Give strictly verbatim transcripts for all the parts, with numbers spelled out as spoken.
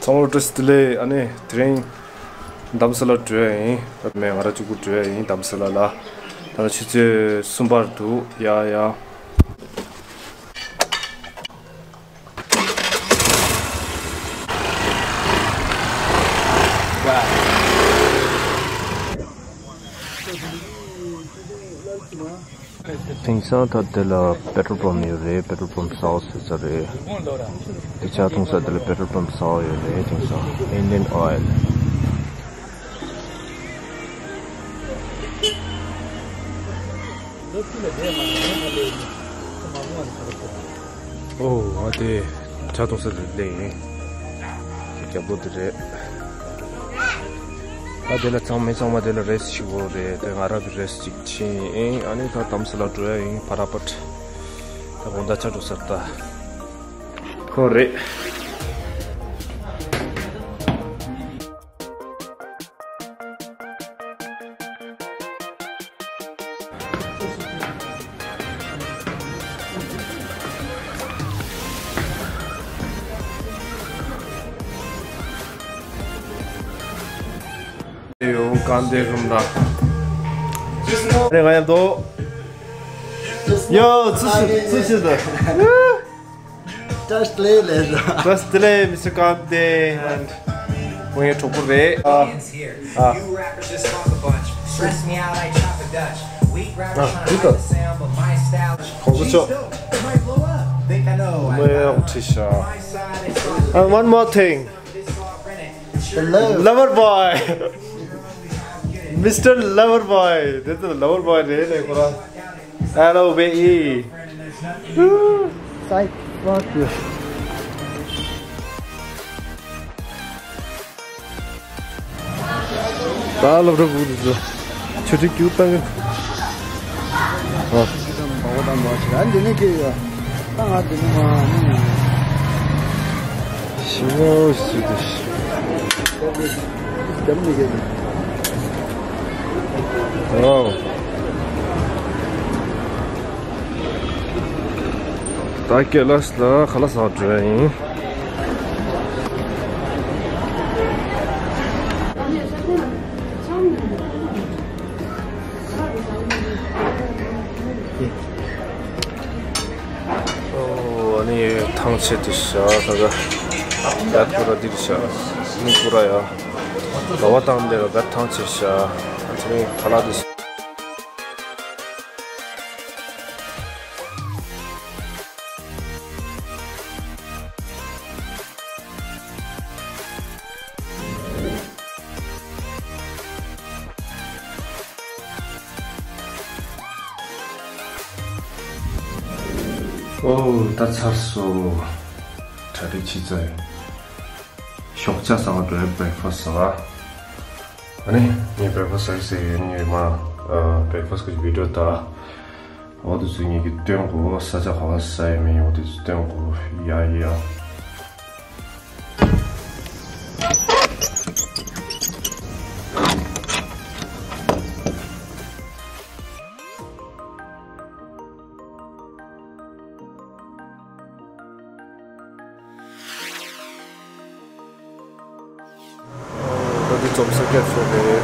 ཚང་མར་བཀྲ་ཤིས་བདེ་ལེགས། ཨ་ནི་དེ་རིང་རྡ་རམ་ས་ལ་འགྲོ་ཡ་ཡིན། ད་མེད་ང་རང་གཅིག་པུ་འགྲོ་ཡ་ཡིན་རྡ་རམ་ས་ལ་ལ། ད་ཆུ་ཚོད་གསུམ་པར་འདུག་ཡ་ཡ། དེང་སང་ད་དེ་ལ་པེ་ཊོལ་པམ་ཡོད་རེད། པེ་ཊོལ་པམ་གསར་པ་བཟོས་ཚར་རེད། དེ་ཇ་འཐུང་ས་དེ་ལ་པེ་ཊོལ་པམ་གསར་པ་ཡོད་རེད། དེང་སང་Indian Oil། ཨོ་ཨ་དེ་ཇ་འཐུང་ས་དེ་ལ་ཡིན། རྒྱབ་ལོགས་དེ་རེད། ད་དེ་ལ་ཚང་མས་ཚང་མ་དེ་ལ་རེས་ཞིག་དགོས་རེད། དེ་ང་རང་གི་རེས་ཅིག་ཕྱིན་ཡིན། ཨ་ནི་ད་རྡ་རམ་ས་ལ་འགྲོ་ཡ་ཡིན་ཕར་ར་པར། ད་དགོང་དག་ཇ་འཐུང་ས་ད། ཁོ་རེད། ཡོ་ཀན་དེ་རུམ་ད། རེ་ང་ཡང་དོ། ཡོ་ཚུ་ཤི་ཚུ་ཤི་ད། བཀྲ་ཤིས་བདེ་ལེགས་ལགས། བཀྲ་ཤིས་བདེ་ལེགས། Mister Kante and ཁོང་ངའི་གྲོགས་པོ་རེད། ཨ། ཨ། You rappers just talk a bunch. Stress me out, I chop a Dutch. Weak rappers tryna hide the sound, but my style is ཁོང་ཚོ་ཆོག G still might blow up. Think I know. མེད་ཡག་ཁྲི་ཤ། And one more thing. The love. Lover boy. Mister Lover boy. དེ་ཚོ་Lover boy རེད་ལས་ཁོ་རང་། Hello baby. Psych, fuck you. ད་སློབ་གྲྭ་སྒུག་འདུག་ཚོ། ཆུ་ཚོད་བཅུ་བཏང་གི། ཨ། འདི་ནས་ཀྱི་ཡ། ད་ང་འདི་ནས་མ། ཤི་མོ་ཤི་དུ་ཤི། ཝའོ། ད་ཀེ་ལ་སི་ལ་ཁ་ལག་ཟ་འགྲོ་ཡ་ཡིན། ཨོ་ཨ་ནི་ཐང་ཆད་དེ་ཤ་ད་ག་ཡ་ཐོ་ར་དེ་རེད་ཤ་ནི་པུ་ར་ཡ་ག་བ་ཐང་དེ་ར་ག་ཐང་ཆད་ཤ་ཨ་ནི་ཁ་ལག་དེ་ཤ། ཨོ་ད་ཚར་སོང་། གྲ་སྒྲིག་བྱས་ཚར་ཡིན། ཞོགས་ཇ་ཟ་བ་འགྲོ་ཡ། བྷི་རེག་ཕ་སི་ཟ་བ། ཨ་ནི་ངས་བྷི་རེག་ཕ་སི་ཟ་གི་ཟེར་ཡོད་ནི་མ། བྷི་རེག་ཕ་སི་གི་བི་ཌི་ཡོ་ད། འོ་དེ་ཚོ་ངེད་ཀྱིས་སྟོན་དགོས། ས་ཆ་ག་པར་ཟ་ཡི་མིན་འོ་དེ་ཚོ་སྟོན་དགོས། ཡ་ཡ། ད་འདི་འཛོམས་ས་ཀེ་ཧྥེ་རེད། བྷི་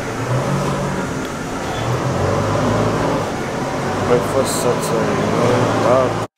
རེག་ཕ་སི་ཟ་ཚར་ཡིན་ད།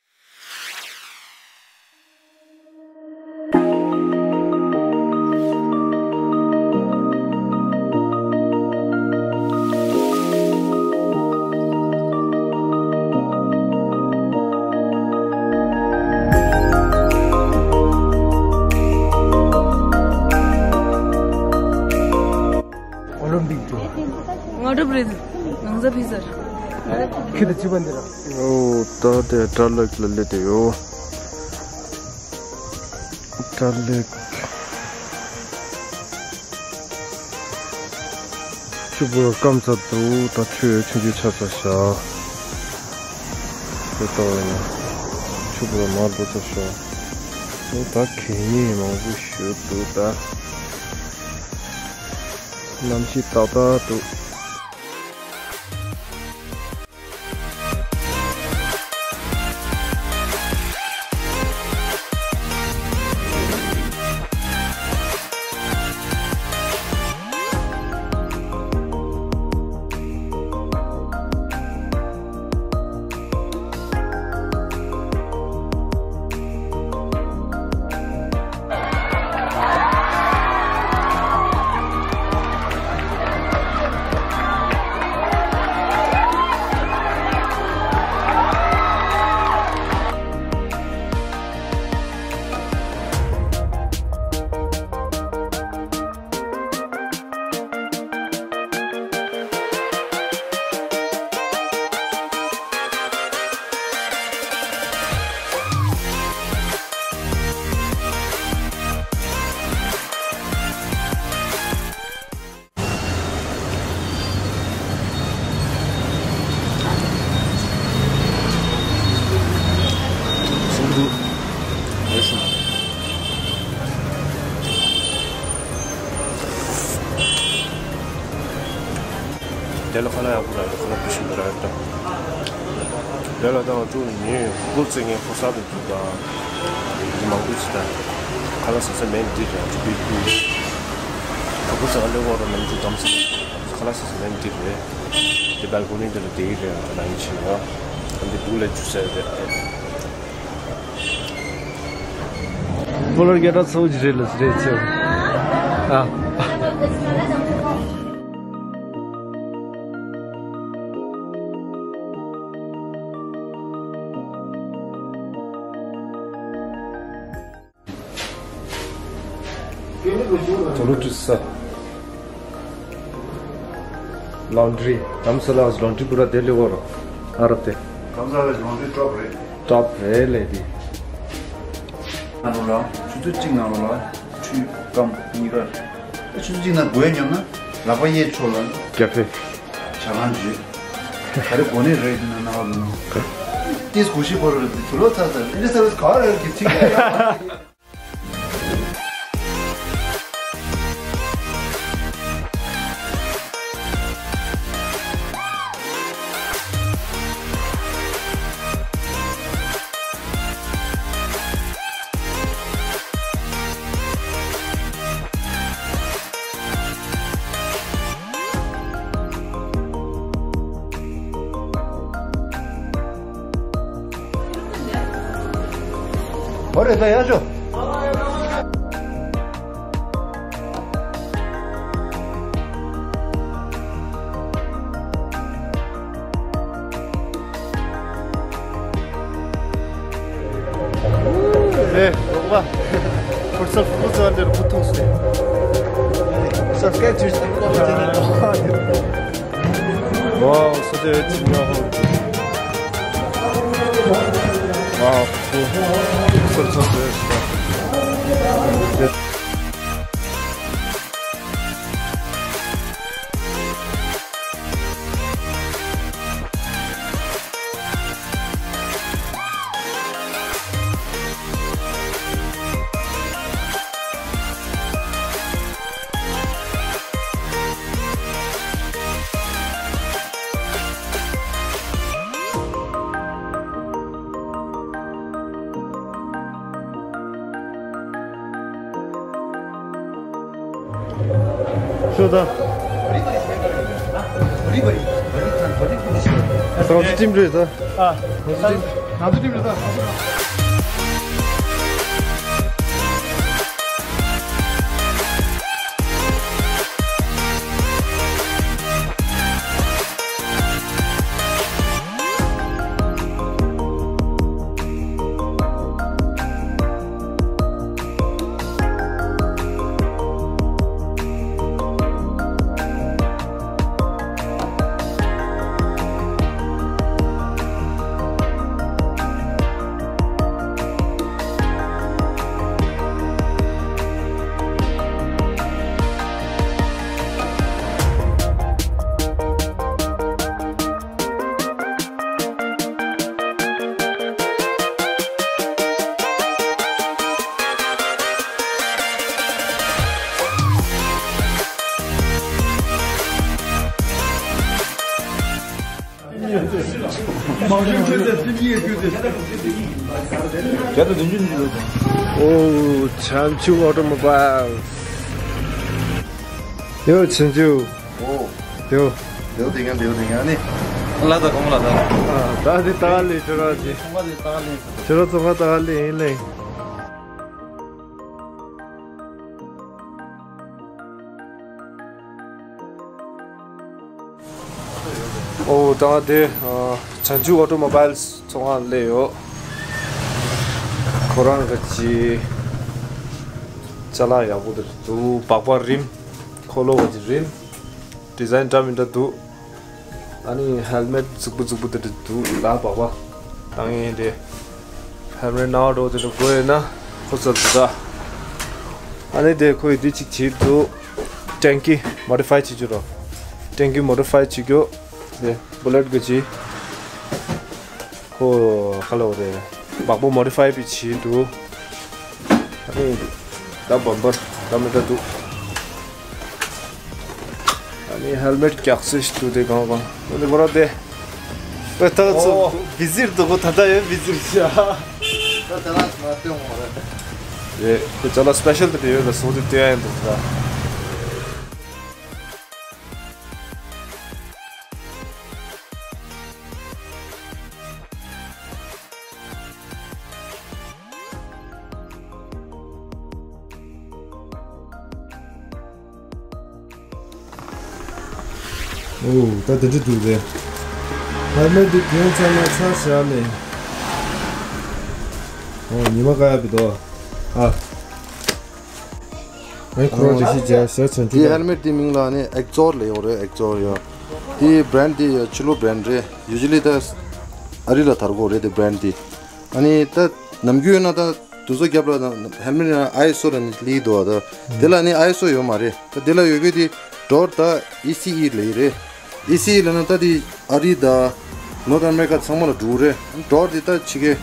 སྒྲུབ་རེད། ནང་ཟ་ཕི་ཟར། ཁྱེད་དུ་ཅི་བ་འདི་ར། ཨོ་ད་དེ་དྲ་ལག་ལ་སླེབས་ཏེ་ཡོད། དྲ་ལག་ཆུ་བུར་སྐམ་ཚར་འདུག་ད་ཆུ་ཆུང་ཆུང་ཆགས་ཚར་ཤག་དེ་ལྟ་བས་ན་ཆུ་བུར་མར་འགྲོ་ཚར་ཤག་ཨོ་ད་གད་སྙིགས་མང་པོ་ཞིག་འདུག་ད་གནམ་གཤིས་ཏག་ཏག་འདུག་དེ་ལ་ཁ་ལག་ཡག་པོ་རག་ཡོད། ཁ་ལག་བུ་ཤིན་པོ་རག་ཡོད་ད། དེ་ལ་ད་ང་ཚོ་ཉིན་ཧུ་ཀུར་ཙེ་ངའི་ཧུར་ས་དུ་འདུག་ད། མང་པོ་ཅིག་ད། ཁ་ལག་ཟ་ས་མེད་འདི་རེད། ཨ་ཅུ་པི་ཀུ། ཧུ་ཀུར་ཙེ་ང་ལེ་བོ་ར་མེད་འདུག་དམ་ས། ཁ་ལག་ཟ་ས་མེད་འདི་རེད། དེ་བལ་ཀོ་ནི་འདི་ལ་བསྡད་ཀྱི་རེད། ང་ནང་ཡིན་ཕྱིན་ཡོད། ཨ་འདི་སྡུག་ལས་འཇུ་ས་རེད། སྤོ་ལོ་རྒྱ་གྲགས་ཚ་བོ་ཅིག་རེད་ལ་རེད་ཚེ། ཨ། དོ་ལུ་ཏུ་ས། ལོན་ཌི་རི། དམ་ས་ལ་ལོན་ཌི་རི་པུ་ར་དེ་ལེ་བོ་ར། ཨ་རབ་དེ། དམ་ས་ལ་ལོན་ཌི་རི་ཊོབ་རེད། ཊོབ་རེད་ལེ་དི། ནང་ལོ་ལ། ཆུ་ཚོད་གཅིག་ནང་ལོ་ལ། ཆུ་སྐམ་གཉིས་ཀ། ཆུ་ཚོད་གཅིག་ནང་དགོས་ཉམས་ན། ལག་པ་གཡས་ཕྱོགས་ལ། ཀ་ཕེ། ཇ་ཁང་བརྗོད། ག་རེ་དགོས་ནི་རེད་ན་ན་བ་མི་ནོ། ཏིས་གུ་ཤི་པོ་རེད་དེ་དུ་ལོ་ཚ་ཚ་ཨེ་འདྲ་ས་བས་ག་རེ་གི་ཚིག་ཡ། ཨོ་རེད་ད་ཡ་ཤོ། ཨེ་རོགས་པ། ཧུར་སེལ་ཧྥུ་ཙི་འདིར་ཁུ་ཐུག་སེ། སབ་སི་ཀ་རེབ་བྱེད་ཤིག་ཏུ་ཀོ་ཧ་ཅི་རེད། ཝའོ་སོ་ཏེ་ཅི་ཉོ་ཧོ། ཝའོ་ཧུར་སེལ་ཚོ་ཏེ་ཤ། ཤོད་ད། ང་ཚོ་ཊིམ་རེད་ད། ཨ། ང་ཚོ་ཊིམ། ང་ཚོ་ཊིམ་རེད་ད། ཨོ། བྱང་ཆུབ་ཨོ་ཊོ་མོ་བཱལ། ཡོ། བྱང་ཆུབ། ཨོ། ཡོ། ལེའུ་དེ་གང་ལེའུ་དེ་གང་ནི། ལ་དྭགས་གོང་ལ་དྭགས། ཨ། ད་དེ་ལྟ་ག་ལེ་ཁྱོད་རང་ཅི། ཚོང་པ་དེ་ལྟ་ག་ལེ། ཁྱོད་རང་ཚོང་པ་ལྟ་ག་ལེ་ཡིན་ལེ། ཨོ། ད་དེ་ཨ་བྱང་ཆུབ་ཨོ་ཊོ་མོ་བཱལ་ཚོང་ཁང་སླེབས་ཡོད། ཁོ་རང་གི་ཅི་ཅ་ལག་ཡག་པོ་དེ་འདུག་སྦག་སྦག་རིམ། འཁོར་ལོ་གི་ཅི་རིམ། ཌི་ཛའིན་འདྲ་མི་འདྲ་འདུག་ཨ་ནི་ཧེལ་མེཊ་རྫིག་པོ་རྫིག་པོ་དེ་འདྲ་འདུག་ལ་སྦག་སྦག་བཏང་ཡས་དེ། ཧེལ་མེཊ་ནང་འགྲོ་དེ་འདྲ་དགོས་ཡོད་ན་ཁོ་ཚོར་འདུག་ད། ཨ་ནི་དེ་ཁོ་ཡི་དེ་གཅིག་བྱེད་འདུག་ཊེང་ཀི་མོ་ཌི་ཕའི་བྱེད་རྒྱུ་རོ། ཊེང་ཀི་མོ་ཌི་ཕའི་བྱེད་རྒྱུ། དེ་བུ་ལེཊ་གི་ཅི། ཁོ་ཁ་ལོ་རེད། སྦག་སྦག་མོ་ཌི་ཕའི་བྱེད་འདུག་ཨ་ནི་ད་བམ་པར་ད་མི་འདྲ་འདུག་ཨ་ནི་ཧེལ་མེཊ་རྒྱག་སྲོལ་ཞིག་འདུག་དེ་གང་གང་ཨ་ནི་མོ་ར་དེ། ཨོ། ད་ཚོ་ཨོ། བི་ཟིར་འདུག་གོ་ད་ད་ཡོད་བི་ཟིར་ཤ། ད་ད་ལ་མ་སྟོན་འོང་རེད། རེད། ཁོ་ཅ་ལག་སི་པེ་ཤལ་དེ་ཡོད་ལ་སོ་དེ་སྟོན་ཡ་ཡིན་འདུག་ད། ཨོ། ད་དེ་འདྲ་འདུག་རེད། ཧེལ་མེཊ་འདི་གྱོན་ཚར་ན་ཚར་བཞག་ནས། ཨོ། ཉི་མ་ཀ་ཡ་བི་དོ། ཨ། ཨེ་ཁོ་རང་འདྲ་ཞིག་བྱས་བྱས་ཚོན་འདི་ཧེལ་མེཊ་འདི་མིང་ལ་ནི་ཨེག་ཛོར་ལབ་ཡོད་རེད། ཨེག་ཛོར་ཡ། འདི་བྷི་རེན་ཌི་འདི་ཡ་ཕྱི་ལོགས་བྷི་རེན་ཌི་རེད། ཡུ་ཇུ་ལི་ད་ཨ་རི་ལ་དར་གོ་རེད་དེ་བྷི་རེན་ཌི་འདི། ཨ་ནི་ད་ནམ་རྒྱུན་ན་ད་དུ་ཚོ་རྒྱབ་ལ་ཧེལ་མེཊ་ཡང་ཨའི་ཨེས་ཨོ་ར་ནི་ལི་དོ་ད། དེ་ལ་ནི་ཨའི་ཨེས་ཨོ་ཡོད་མ་རེད། ད་དེ་ལ་ཡོད་གི་དེ་ཌོར་ད་ཨི་སི་ཨི་ལབ་རེད། ཨི་སི་ཨི་ལབ་ན་ད་དེ་ཨ་རི་ད་ནོར་ཐ་ཨ་མེ་རི་ཀ་ཚང་མ་ལ་འགྲོ་རེད། ཌོར་དེ་ད་ཕྱི་རྒྱལ་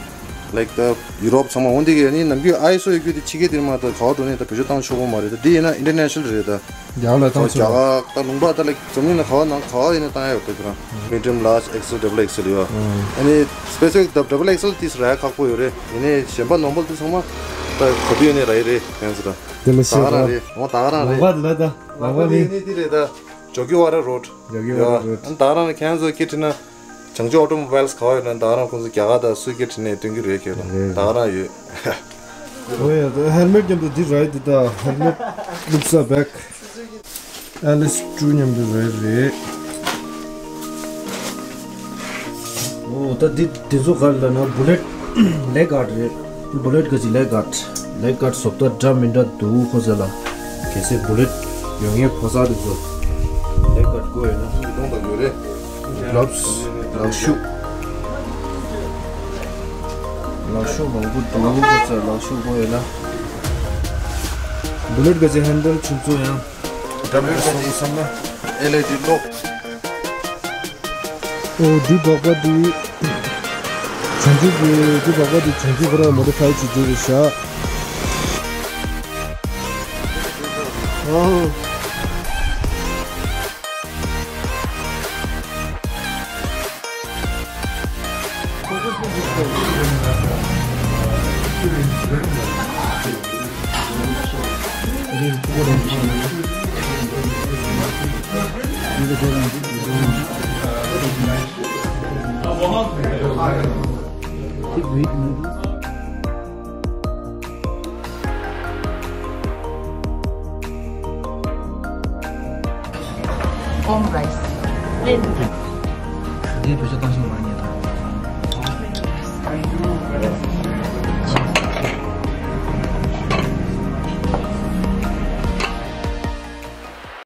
ལའིཀ་ད་ཡུ་རོབ་ཚང་མ་འོང་དེ་གི་ནི་ནམ་རྒྱུན་ཨའི་ཨེས་ཨོ་ཡོད་གི་དེ་ཕྱི་རྒྱལ་དེ་མ་ད་ག་བ་འགྲོ་ནི་ད་བེད་སྤྱོད་བཏང་ཆོག་གོ་མ་རེད། ད་དེ་ཡིན་ན་ཨིན་ཊར་ནེ་ཤ་ནལ་རེད་ད། རྒྱ་གར་ལ་བཏང་ཆོག་རྒྱ་གར་ད་ལུང་པ་ད་ལ་འཛམ་གླིང་ལ་ག་བ་ནང་ག་བ་ཡིན་ན་བཏང་ཡ་ཡོད་ད་ཁྱོད་རང་། མི་ཌི་ཡམ་ལཱརཇ་ཨེག་སེལ་ཌབ་ལ་ཨེག་སེལ་ཡོད། ཨ་ནི་སི་པེ་ཤལ་ཌབ་ལ་ཨེག་སེལ་ཏིས་རག་ཁག་པོ་ཡོད་རེད། ཡིན་ནའི་གཞན་པ་ནོར་མལ་དེ་ཚང་མ་ད་ག་དུས་ཡིན་ནའི་རག་གི་རེད་ཁྱེད་ཚོ་ད། དེ་ལ་ད་ཤེས་ག་རང་རེད། འོ་ད་ག་རང་རེད། ལུང་པ་དེ་ལ་ད་ལུང་པ་ནི་ནི་དེ་རེད་ད། ཇོ་གི་ཝ་ར་རོཌ། ཇོ་གི་ཝ་ར་རོཌ། ཡ། ཨ་ནི་ད་ག་རང་ཁྱེད་ཚོ་སྐད་དྲིས་ན། བྱང་ཆུབ་ཨོ་ཊོ་མོ་བྷའིལ་ག་བ་ཡོད་ན་ད་ག་རང་ཁོང་ཚོ་རྒྱ་གར་དང་སུས་སྐད་དྲིས་ནས་སྟོན་གྱི་རེད་ཁྱེད་རང་། རེད། ད་ག་རང་ཡོད། ཨོ་ཡ། ད་ཧེལ་མེཊ་མཉམ་དུ་འདི་རེད་འདི་ད། ཧེལ་མེཊ་ལུག་ས་བེག་ཨེ་ལི་ཨེས་ཊུ་མཉམ་དུ་རེད་རེད། ཨོ་ད་འདི་འདི་ཚོ་ག་རེ་ལབ་ན་བུ་ལེཊ་ལེག་གྷརཌ་རེད། བུ་ལེཊ་ག་ཅི་ལེག་གྷརཌ། ལེག་གྷརཌ་བཟོ་ལྟ་འདྲ་མི་འདྲ་འདུག་ཁོ་ཚོ་ལ། གལ་སྲིད་བུ་ལེཊ་ཡོད་མཁན་ཕོ་གསར་དེ་ཚོ་ལེག་གྷརཌ་དགོས་ཡོད་ན། གདོང་དང་ཡོད་རེད། གླབས། ལག་ཤུབས། ལག་ཤུབས་མང་པོ་འདུག་ཁོ་ཚོ་ལག་ཤུབས་དགོས་ཡོད་ན། བུ་ལེཊ་ག་ཅི་ཧེན་ཌལ་ཆུང་ཆུང་ཡང་། ཌབ་ལིའུ་ཀེ་ཌི་སོང་བསམ་ན་ཨེལ་ཨི་ཌི་ལོག་ཨོ་འདི་སྦག་སྦག་འདི། བྱང་ཆུབ་ཀྱི་འདི་སྦག་སྦག་འདི་བྱང་ཆུབ་ཁོ་རང་མོ་ཌི་ཕའི་བྱེད་རྒྱུ་རེད་ཤག་ཨོ། Corn rice. འདི་བེད་སྤྱོད་བཏང་ཤེས་མ་རྙེད་ད།